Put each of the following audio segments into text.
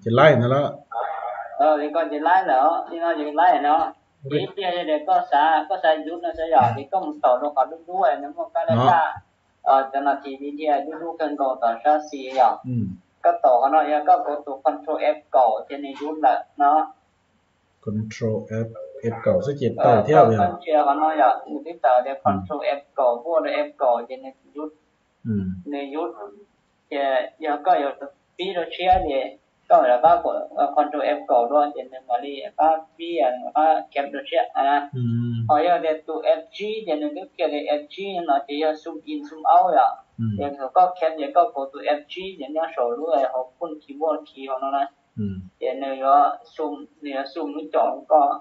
Ces laib ntawd lawm. Ces koj ces laib lawm, li no ces laib no. Ces ib pliag yog tias koj xav, koj xav yus no xav yom, ces koj mus taum rau qhov dub dub nws muaj kab dab dab, cov no Nvidia dub dub kawg nkaus tom sab xis yom. Koj taum qhov no yog koj kauv tus control F kaum ces nws yus lawm no. Control F, F kaum xwb ces tau thiab. Koj ntsia qhov no yom, nws twb tawm tias control F kaum vuaj rau F kaum ces nws yus, nws yus. Ces yog koj yuav pib rau tshiab ces koj rov qab control F kaum dua ces nws mam li rov qab pib, rov qab khep rau tshiab na. Ho yog tias tus F tsib ces nws twb qhia tias F tsib no ces yog zoom in zoom out yom. Ces thaum koj khep ces koj kauv tus F tsib ces nyob saum lub hauv phone keyboard key hauv no na. Ces nws yuav zoom, nws yuav zoom lub caum rau koj.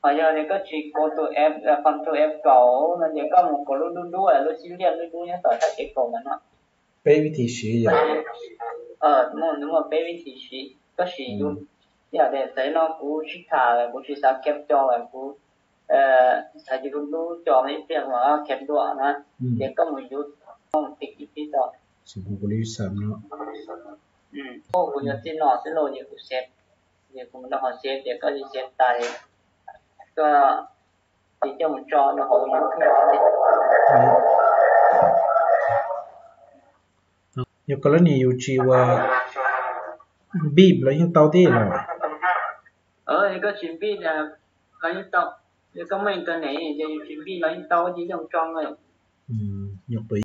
Ho yog tias koj tsis kauv tus F, control F kaum no ces koj mus kauv lub dub dub, lub xib liaj dub dub nyob tom sab kev kaum ntawd no. Peb vib thi siv yom. Nws muaj peb vib thi siv, koj siv yus. Yog tias txawm no kuv sib tham lawm, kuv tsis xav khep co lawm, kuv xav yus lub co ib pliag mas khep dua na. Ces koj mus yus, koj mus tiv ib pliag tau. Kuv li xam no. Kuv yog txij no xwb lauj, ces kuv xev, ces kuv mus rau hauv xev ces koj li xev tas, koj tiv coj mus tso rau hauv YouTube. Yog koj lub niag YouTube ua npij los yeej tau thiab los? Yog koj tsis npij los yeej tau, yog koj muaj internet ces yus tsis npij los yeej tau, tiv coj mus tso. Nyuam qhuav